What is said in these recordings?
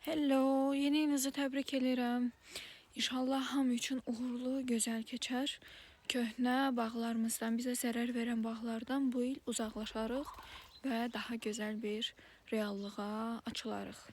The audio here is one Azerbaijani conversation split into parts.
Hello, yeni ilinizi təbrik edirəm. İnşallah hamı üçün uğurlu, gözəl keçər. Köhnə bağlarımızdan, bizə zərər verən bağlardan bu il uzaqlaşarıq və daha gözəl bir reallığa açılarıq.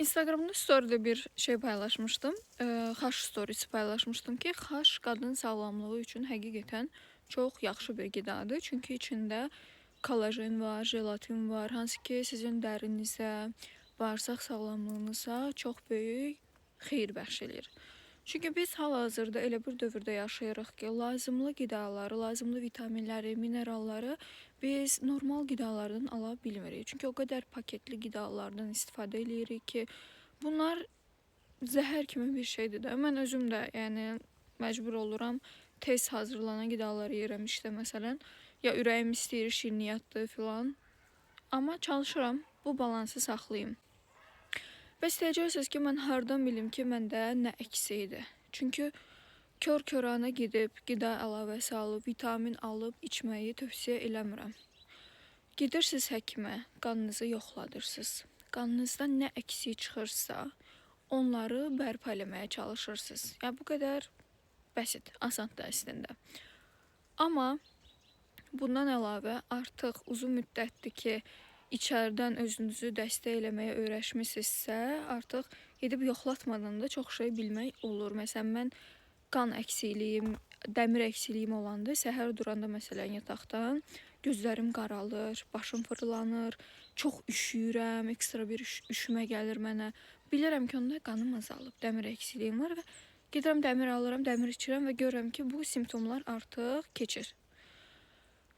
Instagramda storydə bir şey paylaşmışdım. Xaş storysi paylaşmışdım ki, xaş qadın sağlamlığı üçün həqiqətən çox yaxşı bir qidadır. Çünki içində kolajen var, jelatin var, hansı ki sizin dərinizə, bağırsaq sağlamlığınıza çox böyük xeyir bəxş eləyir. Çünki biz hal-hazırda elə bir dövrdə yaşayırıq ki, lazımlı qidaları, lazımlı vitaminləri, mineralları biz normal qidalardan ala bilmirik. Çünki o qədər paketli qidalardan istifadə eləyirik ki, bunlar zəhər kimi bir şeydir də. Mən özüm də, yəni məcbur oluram tez hazırlanan qidaları yeyirəm işte məsələn. Ya ürəyim istəyir şirniyyatdır filan. Amma çalışıram bu balansı saxlayım. Bəs deyəcəksiniz ki, mən hardan bilim ki, məndə nə əksikdir? Çünki kör-körənə gedib qida əlavəsi alıb, vitamin alıb içməyi tövsiyə eləmirəm. Gedirsiz həkimə, qanınızı yoxladırsınız. Qanınızda nə əksik çıxırsa, onları bərpa eləməyə çalışırsınız. Yəni bu qədər bəsit, asandır əslində. Amma bundan əlavə artıq uzun müddətdir ki, içəridən özünüzü dəstək eləməyə öyrəşmisinizsə, artıq gedib yoxlatmadan da çox şey bilmək olur. Məsələn, mən qan əksikliyim, dəmir əksikliyim olanda səhər duranda məsələn yataqdan gözlərim qaralır, başım fırlanır, çox üşüyürəm, ekstra bir üşümə gəlir mənə. Bilirəm ki, onda qanım azalıb, dəmir əksikliyim var və gedirəm dəmir alıram, dəmir içirəm və görürəm ki, bu simptomlar artıq keçir.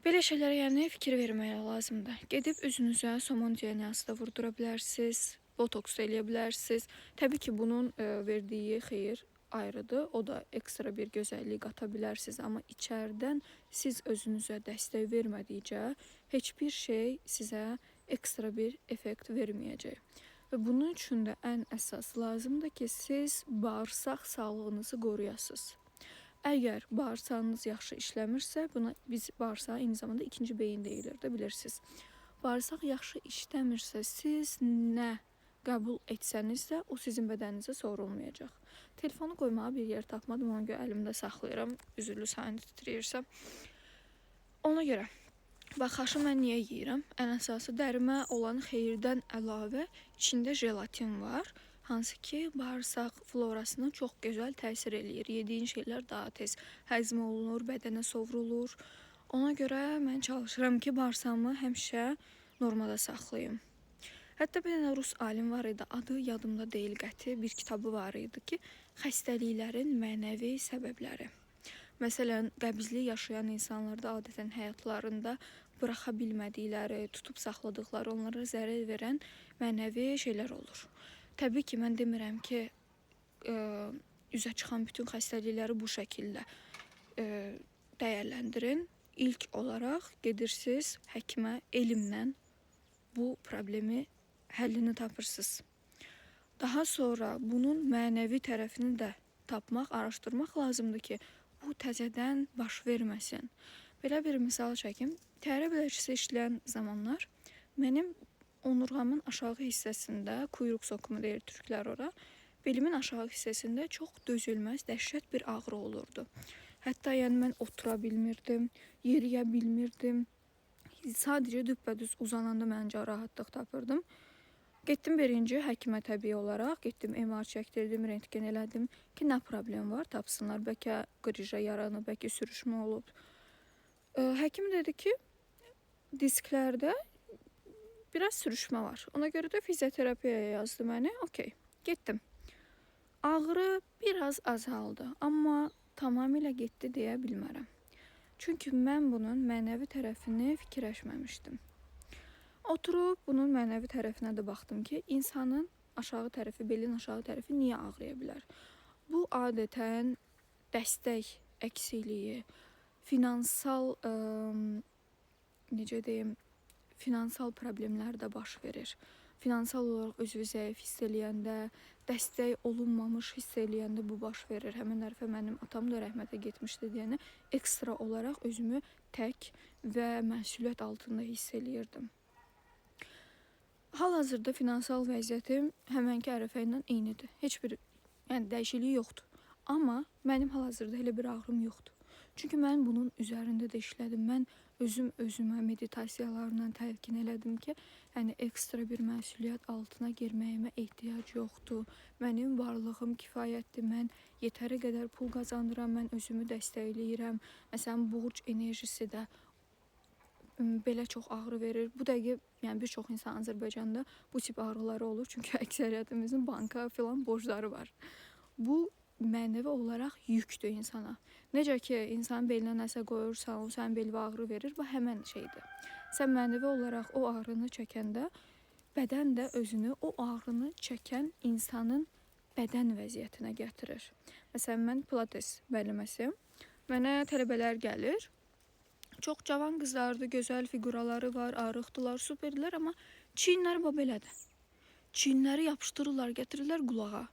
Belə şeylərə yəni fikir vermək lazımdır. Gedib üzünüzə somon DNA-sı da vurdura bilərsiniz, botoks da eləyə bilərsiniz. Təbii ki, bunun verdiyi xeyir ayrıdır. O da ekstra bir gözəllik qata bilərsiniz, amma içəridən siz özünüzə dəstək vermədikcə heç bir şey sizə ekstra bir effekt verməyəcək. Və bunun üçün də ən əsas lazımdır ki, siz bağırsaq sağlığınızı qoruyasınız. Əgər bağırsağınız yaxşı işləmirsə, buna biz bağırsağı eyni zamanda ikinci beyin deyilir də, bilirsiniz. Bağırsaq yaxşı işləmirsə, siz nə qəbul etsəniz də o sizin bədəninizə sorulmayacaq. Telefonu qoymağa bir yer tapmadım, ona görə əlimdə saxlayıram. Üzürlü sayını titrəyirsə. Ona görə bax, xaşı mən niyə yeyirəm? Ən əsası dərimə olan xeyirdən əlavə içində jelatin var. Hansı ki, bağırsaq florasına çox gözəl təsir eləyir. Yediyin şeylər daha tez həzm olunur, bədənə sovrulur. Ona görə mən çalışıram ki, bağırsağımı həmişə normada saxlayım. Hətta bir dənə rus alim var idi, adı yadımda deyil qəti, bir kitabı var idi ki, xəstəliklərin mənəvi səbəbləri. Məsələn, qəbizlik yaşayan insanlarda adətən həyatlarında buraxa bilmədikləri, tutub saxladıqları, onlara zərər verən mənəvi şeylər olur. Təbii ki, mən demirəm ki, üzə çıxan bütün xəstəlikləri bu şəkildə dəyərləndirin. İlk olaraq gedirsiniz həkimə, elmlə bu problemi həllini tapırsınız. Daha sonra bunun mənəvi tərəfini də tapmaq, araşdırmaq lazımdır ki, bu təzədən baş verməsin. Belə bir misal çəkim. Təyyarə bələdçisi işləyən zamanlar mənim onurğamın aşağı hissəsində, kuyruq sokumu deyir türklər ora, belimin aşağı hissəsində çox dözülməz, dəhşət bir ağrı olurdu. Hətta yəni mən otura bilmirdim, yeriyə bilmirdim. Sadəcə düppədüz uzananda məncə rahatlıq tapırdım. Getdim birinci həkimə təbii olaraq, getdim MR çəkdirdim, rentgen elədim ki, nə problem var, tapsınlar. Bəlkə qrija yaranıb, bəlkə sürüşmə olub. Həkim dedi ki, disklərdə biraz sürüşmə var. Ona görə də fizioterapiyaya yazdı məni. Okey, getdim. Ağrı biraz azaldı, amma tamamilə getdi deyə bilmərəm. Çünki mən bunun mənəvi tərəfini fikirləşməmişdim. Oturub bunun mənəvi tərəfinə də baxdım ki, insanın aşağı tərəfi, belin aşağı tərəfi niyə ağrıya bilər? Bu adətən dəstək əksikliyi, finansal, necə deyim, finansal problemlər də baş verir. Finansal olaraq özünü zəif hiss eləyəndə, dəstək olunmamış hiss eləyəndə bu baş verir. Həmin dəfə mənim atam da rəhmətə getmişdi deyənə ekstra olaraq özümü tək və məsuliyyət altında hiss eləyirdim. Hal-hazırda finansal vəziyyətim həmənki ərəfə ilə eynidir. Heç bir, yəni dəyişiklik yoxdur. Amma mənim hal-hazırda elə bir ağrım yoxdur. Çünki mən bunun üzərində də işlədim. Mən özüm özümə meditasiyalarla təlqin elədim ki, yəni ekstra bir məsuliyyət altına girməyimə ehtiyac yoxdur. Mənim varlığım kifayətdir. Mən yetəri qədər pul qazanıram, mən özümü dəstəkləyirəm. Məsələn, borc enerjisi də belə çox ağrı verir. Bu dəqiqə, yəni bir çox insan Azərbaycanda bu tip ağrıları olur. Çünki əksəriyyətimizin banka filan borcları var. Bu mənəvi olaraq yükdür insana. Necə ki, insanın belinə nəsə qoyursan, o sənin belinə ağrı verir, bu həmən şeydir. Sən mənəvi olaraq o ağrını çəkəndə, bədən də özünü o ağrını çəkən insanın bədən vəziyyətinə gətirir. Məsələn, mən pilates müəlliməsiyəm. Mənə tələbələr gəlir. Çox cavan qızlardır, gözəl fiquraları var, arıqdılar, superdirlər, amma çiyinləri bax belədir. Çiyinləri yapışdırırlar, gətirirlər qulağa.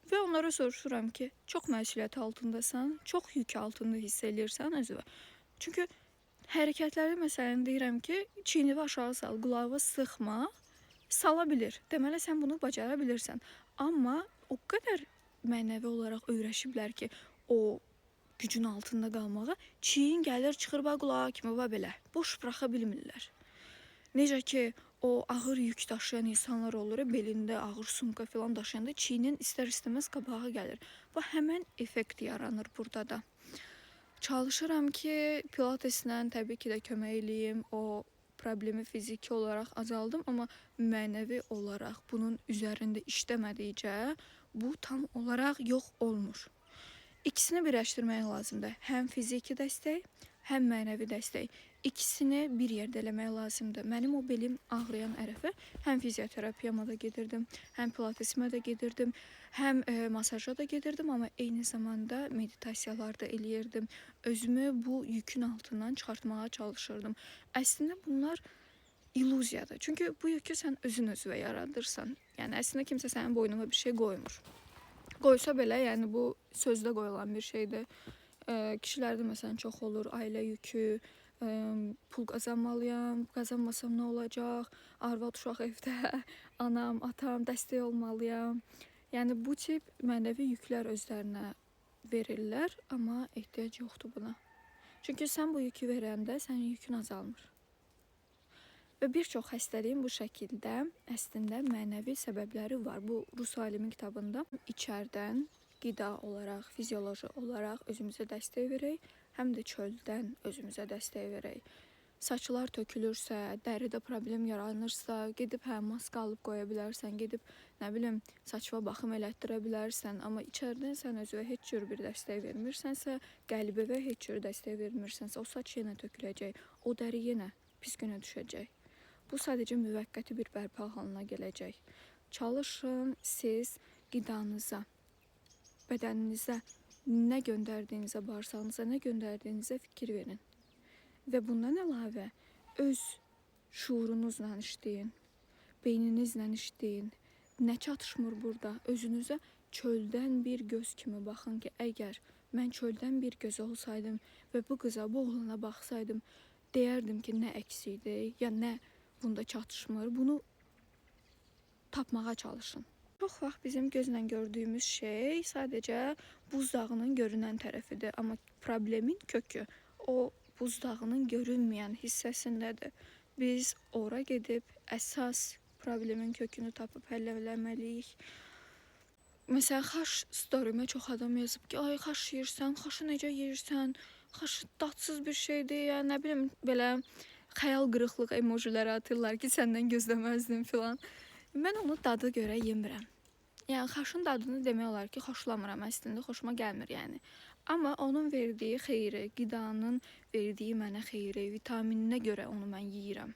Və onlara soruşuram ki, çox məsuliyyət altındasan, çox yük altında hiss eləyirsən özünü. Çünki hərəkətləri məsələn deyirəm ki, çiynini aşağı sal, qulağı sıxma, sala bilir. Deməli sən bunu bacara bilirsən. Amma o qədər mənəvi olaraq öyrəşiblər ki, o gücün altında qalmağa, çiyin gəlir, çıxır bax qulağa kimi, bax belə. Boş buraxa bilmirlər. Necə ki, o ağır yük daşıyan insanlar olur, belində ağır sumka filan daşıyanda çiyinin istər-istəməz qabağa gəlir. Bu həmən effekt yaranır burada da. Çalışıram ki, pilateslə təbii ki də kömək eləyim, o problemi fiziki olaraq azaldım, amma mənəvi olaraq bunun üzərində işləmədikcə bu tam olaraq yox olmur. İkisini birləşdirmək lazımdır. Həm fiziki dəstək, həm mənəvi dəstək. İkisini bir yerdə eləmək lazımdır. Mənim o belim ağrıyan ərəfə həm fizioterapiyama da gedirdim, həm pilatesimə də gedirdim, həm masaja da gedirdim, amma eyni zamanda meditasiyalar da eləyirdim. Özümü bu yükün altından çıxartmağa çalışırdım. Əslində bunlar illuziyadır. Çünki bu yükü sən özün özünə yaradırsan. Yəni əslində kimsə sənin boynuna bir şey qoymur. Qoysa belə, yəni bu sözdə qoyulan bir şeydir. Kişilərdə məsələn çox olur ailə yükü, pul qazanmalıyam, qazanmasam nə olacaq, arvad uşaq evdə, anam, atam dəstək olmalıyam. Yəni bu tip mənəvi yüklər özlərinə verirlər, amma ehtiyac yoxdur buna. Çünki sən bu yükü verəndə sənin yükün azalmır. Və bir çox xəstəliyin bu şəkildə əslində mənəvi səbəbləri var. Bu Rus alimin kitabında içərdən qida olaraq, fizioloji olaraq özümüzə dəstək verək, həm də çöldən özümüzə dəstək verək. Saçlar tökülürsə, dəridə problem yaranırsa, gedib hə maska alıb qoya bilərsən, gedib nə bilim saçma baxım elətdirə bilərsən, amma içərdən sən özünə heç cür bir dəstək vermirsənsə, qəlbinə heç cür dəstək vermirsənsə, o saç yenə töküləcək, o dəri yenə pis günə düşəcək. Bu sadəcə müvəqqəti bir bərpa halına gələcək. Çalışın siz qidanıza, bədəninizə nə göndərdiyinizə, bağırsağınıza nə göndərdiyinizə fikir verin. Və bundan əlavə öz şuurunuzla işləyin, beyninizlə işləyin. Nə çatışmır burada? Özünüzə çöldən bir göz kimi baxın ki, əgər mən çöldən bir göz olsaydım və bu qıza, bu oğlana baxsaydım, deyərdim ki, nə əksikdir, ya nə bunda çatışmır. Bunu tapmağa çalışın. Çox vaxt bizim gözlə gördüyümüz şey sadəcə buzdağının görünən tərəfidir, amma problemin kökü o buzdağının görünməyən hissəsindədir. Biz ora gedib əsas problemin kökünü tapıb həll eləməliyik. Məsələn, xaş story-mə çox adam yazıb ki, ay xaş yeyirsən, xaşı necə yeyirsən, xaş dadsız bir şeydir, ya nə bilim belə xəyal qırıqlığı emojiləri atırlar ki, səndən gözləməzdim filan. Mən onu dadı görə yemirəm. Yəni xaşın dadını demək olar ki, xoşlamıram əslində, xoşuma gəlmir yəni. Amma onun verdiyi xeyri, qidanın verdiyi mənə xeyri, vitamininə görə onu mən yeyirəm.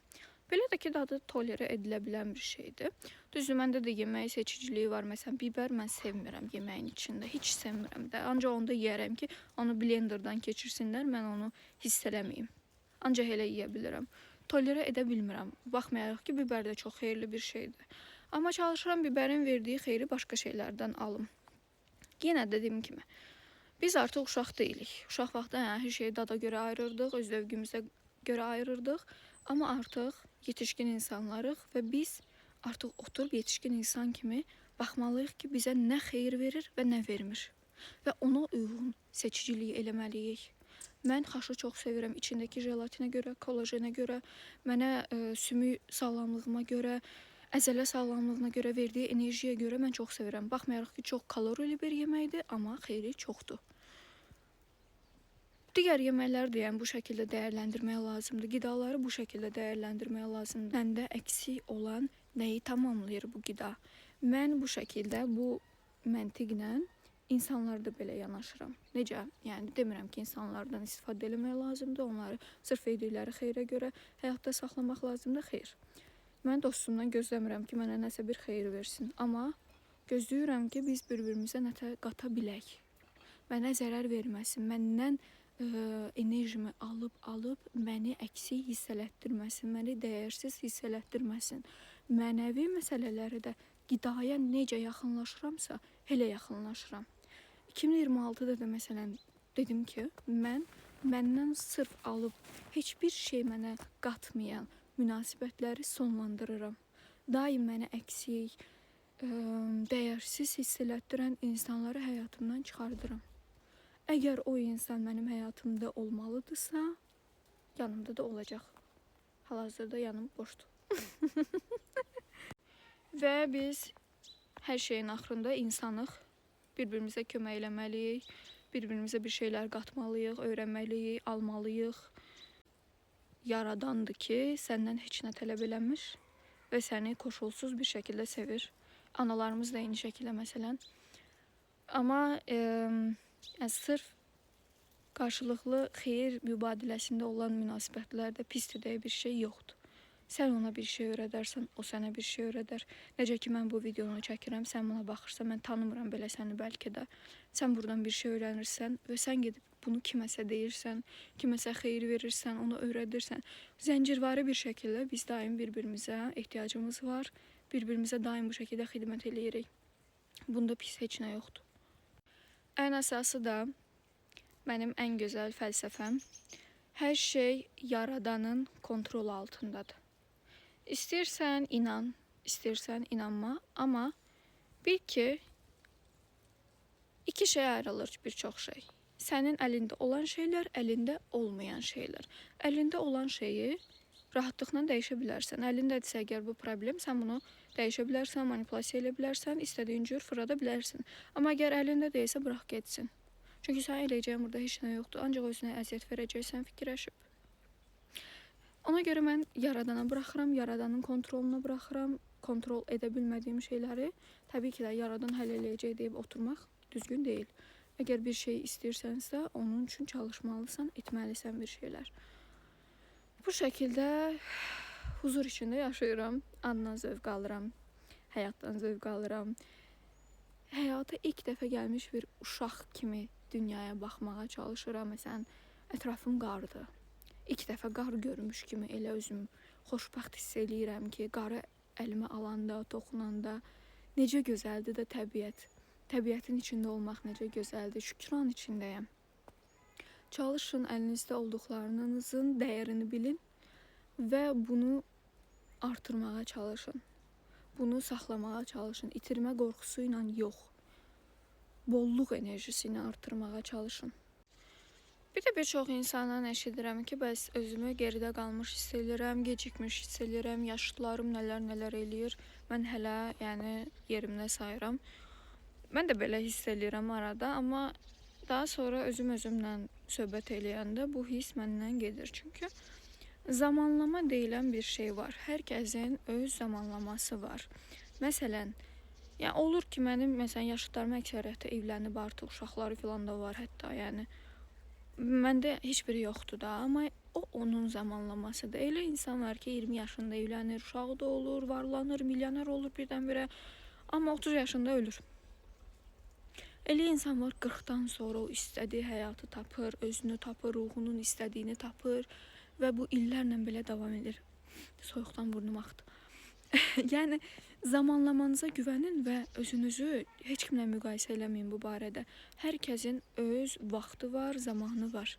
Belə də ki, dadı tolerə edilə bilən bir şeydir. Düzdür, məndə də yemək seçiciliyi var. Məsələn, biber mən sevmirəm yeməyin içində. Heç sevmirəm də. Ancaq onda yeyərəm ki, onu blenderdan keçirsinlər, mən onu hiss eləməyim. Ancaq elə yeyə bilirəm. Tolerə edə bilmirəm. Baxmayaraq ki, biber də çox xeyirli bir şeydir. Amma çalışıram biberin verdiyi xeyri başqa şeylərdən alım. Yenə dediyim kimi, biz artıq uşaq deyilik. Uşaq vaxtı hər şeyi dada görə ayırırdıq, öz zövqümüzə görə ayırırdıq. Amma artıq yetişkin insanlarıq və biz Artıq oturub yetişkin insan kimi baxmalıyıq ki, bizə nə xeyir verir və nə vermir. Və ona uyğun seçicilik eləməliyik. Mən xaşı çox sevirəm. İçindəki jelatinə görə, kolajenə görə, mənə sümük sağlamlığıma görə, əzələ sağlamlığına görə verdiyi enerjiyə görə mən çox sevirəm. Baxmayaraq ki, çox kalorili bir yeməkdir, amma xeyri çoxdur. Digər yeməkləri də yəni bu şəkildə dəyərləndirmək lazımdır. Qidaları bu şəkildə dəyərləndirmək lazımdır. Məndə əksik olan nəyi tamamlayır bu qida? Mən bu şəkildə, bu məntiqlə insanlara da belə yanaşıram. Necə? Yəni demirəm ki, insanlardan istifadə eləmək lazımdır, onları sırf verdikləri xeyrə görə həyatda saxlamaq lazımdır. Xeyr. Mən dostumdan gözləmirəm ki, mənə nəsə bir xeyir versin, amma gözləyirəm ki, biz bir-birimizə nətər qata bilək. Mənə zərər verməsin, məndən enerjimi alıb məni əksik hiss elətdirməsin, məni dəyərsiz hiss elətdirməsin. Mənəvi məsələləri də qidaya necə yaxınlaşıramsa, elə yaxınlaşıram. 2026-da da məsələn dedim ki, mən məndən sırf alıb heç bir şey mənə qatmayan münasibətləri sonlandırıram. Daim mənə əksik, dəyərsiz hiss elətdirən insanları həyatımdan çıxardıram. Əgər o insan mənim həyatımda olmalıdırsa, yanımda da olacaq. Hal-hazırda yanım boşdur. Və biz hər şeyin axırında insanıq. Bir-birimizə kömək eləməliyik, bir-birimizə bir şeylər qatmalıyıq, öyrənməliyik, almalıyıq. Yaradandır ki, səndən heç nə tələb eləmir və səni koşulsuz bir şəkildə sevir. Analarımız da eyni şəkildə məsələn. Amma yəni sırf qarşılıqlı xeyir mübadiləsində olan münasibətlərdə pisdir deyə bir şey yoxdur. Sən ona bir şey öyrədərsən, o sənə bir şey öyrədər. Necə ki, mən bu videonu çəkirəm, sən buna baxırsan, mən tanımıram belə səni bəlkə də. Sən buradan bir şey öyrənirsən və sən gedib bunu kiməsə deyirsən, kiməsə xeyir verirsən, onu öyrədirsən. Zəncirvari bir şəkildə biz daim bir-birimizə ehtiyacımız var. Bir-birimizə daim bu şəkildə xidmət eləyirik. Bunda pis heç nə yoxdur. Ən əsası da mənim ən gözəl fəlsəfəm, hər şey Yaradanın kontrolu altındadır. İstəyirsən inan, istəyirsən inanma, amma bil ki, iki şey ayrılır bir çox şey. Sənin əlində olan şeylər, əlində olmayan şeylər. Əlində olan şeyi rahatlıqla dəyişə bilərsən. Əlindədirsə əgər bu problem, sən bunu dəyişə bilərsən, manipulyasiya eləyə bilərsən, istədiyin cür fırlada bilərsən. Amma əgər əlində deyilsə, bırax getsin. Çünki sən eləyəcəyin burada heç nə yoxdur. Ancaq özünə əziyyət verəcəksən fikirləşib. Ona görə mən Yaradana buraxıram, Yaradanın kontroluna buraxıram. Kontrol edə bilmədiyim şeyləri təbii ki də Yaradan həll eləyəcək deyib oturmaq düzgün deyil. Əgər bir şey istəyirsənsə, onun üçün çalışmalısan, etməlisən bir şeylər. Bu şəkildə huzur içində yaşayıram. Andan zövq alıram, həyatdan zövq alıram. Həyata ilk dəfə gəlmiş bir uşaq kimi dünyaya baxmağa çalışıram. Məsələn, ətrafım qardır. İlk dəfə qar görmüş kimi elə özüm xoşbəxt hiss eləyirəm ki, qarı əlimə alanda, toxunanda necə gözəldir də təbiət. Təbiətin içində olmaq necə gözəldir. Şükran içindəyəm. Çalışın, əlinizdə olduqlarınızın dəyərini bilin və bunu artırmağa çalışın. Bunu saxlamağa çalışın. İtirmə qorxusu ilə yox, bolluq enerjisi ilə artırmağa çalışın. Bir də bir çox insandan eşidirəm ki, bəs özümü geridə qalmış hiss eləyirəm, gecikmiş hiss eləyirəm, yaşıdlarım nələr-nələr eləyir, mən hələ yəni yerimdə sayıram. Mən də belə hiss eləyirəm arada, amma daha sonra özüm özümlə söhbət eləyəndə bu hiss məndən gedir. Çünki zamanlama deyilən bir şey var. Hər kəsin öz zamanlaması var. Məsələn, yəni olur ki, mənim məsələn yaşıdlarım əksəriyyəti evlənib artıq, uşaqları filan da var hətta, yəni məndə heç biri yoxdur da, amma o onun zamanlamasıdır. Elə insan var ki, 20 yaşında evlənir, uşağı da olur, varlanır, milyoner olur birdən-birə, amma 30 yaşında ölür. Elə insan var 40-dan sonra o istədiyi həyatı tapır, özünü tapır, ruhunun istədiyini tapır və bu illərlə belə davam edir. Soyuqdan burnum axdı. Yəni zamanlamanıza güvənin və özünüzü heç kimlə müqayisə eləməyin bu barədə. Hər kəsin öz vaxtı var, zamanı var.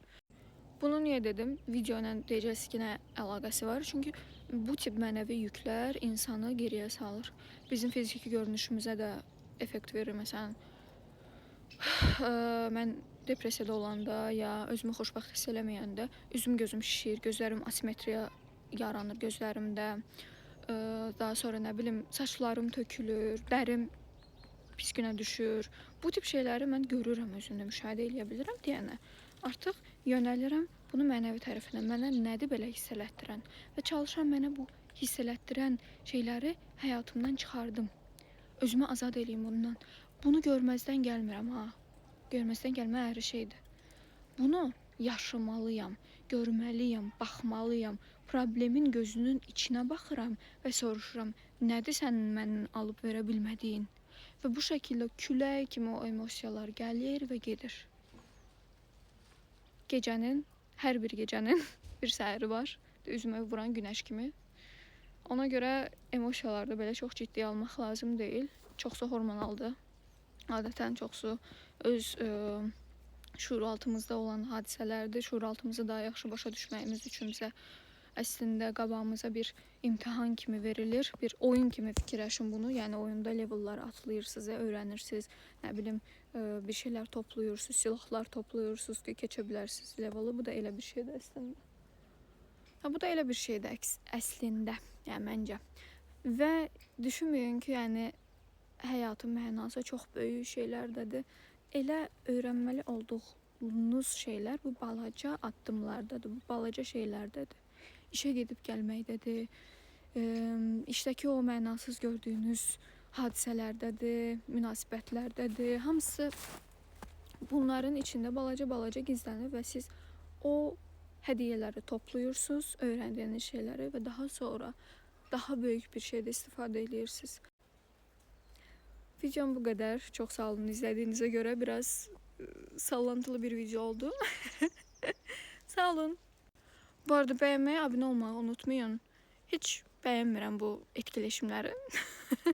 Bunu niyə dedim? Video ilə deyəcəksiniz ki, nə əlaqəsi var? Çünki Bu tip mənəvi yüklər insanı geriyə salır. Bizim fiziki görünüşümüzə də effekt verir. Məsələn, mən depressiyada olanda ya özümü xoşbəxt hiss eləməyəndə üzüm gözüm şişir, gözlərim asimetriya yaranır gözlərimdə. Daha sonra nə bilim saçlarım tökülür, dərim pis günə düşür. Bu tip şeyləri mən görürəm özümdə, müşahidə eləyə bilirəm deyənə. Artıq yönəlirəm bunu mənəvi tərəfinə. Mənə nədir belə hiss elətdirən və çalışıram mənə bu hiss elətdirən şeyləri həyatımdan çıxardım. Özümü azad eləyim bundan. Bunu görməzdən gəlmirəm ha. Görməzdən gəlmə ayrı şeydir. Bunu yaşamalıyam, görməliyəm, baxmalıyam. Problemin gözünün içinə baxıram və soruşuram, nədir sənin mənim alıb verə bilmədiyin? Və bu şəkildə külək kimi o emosiyalar gəlir və gedir. Gecənin, hər bir gecənin bir səhəri var. Üzümə vuran günəş kimi. Ona görə emosiyaları da belə çox ciddiyə almaq lazım deyil. Çoxsu hormonaldır. Adətən çoxsu öz şuuraltımızda olan hadisələrdir. Şuuraltımızı daha yaxşı başa düşməyimiz üçün bizə əslində qabağımıza bir imtahan kimi verilir. Bir oyun kimi fikirləşin bunu. Yəni oyunda levelları atlayırsınız, öyrənirsiniz. Nə bilim, bir şeylər toplayırsınız, silahlar toplayırsınız ki, keçə bilərsiniz level'ı. Bu da elə bir şeydir əslində. Ha, bu da elə bir şeydir əslində, yəni məncə. Və düşünməyin ki, yəni həyatın mənası çox böyük şeylərdədir. Elə öyrənməli olduğunuz şeylər bu balaca addımlardadır, bu balaca şeylərdədir. İşə gedib gəlməkdədir, işdəki o mənasız gördüyünüz hadisələrdədir, münasibətlərdədir. Hamısı bunların içində balaca-balaca gizlənir və siz o hədiyyələri toplayırsınız, öyrəndiyiniz şeyləri və daha sonra daha böyük bir şeydə istifadə edirsiniz. Videom bu qədər. Çox sağ olun izlədiyinizə görə. Biraz sallantılı bir video oldu. Sağ olun. Bu arada bəyənməyi, abunə olmağı unutmayın. Heç bəyənmirəm bu etkileşimləri.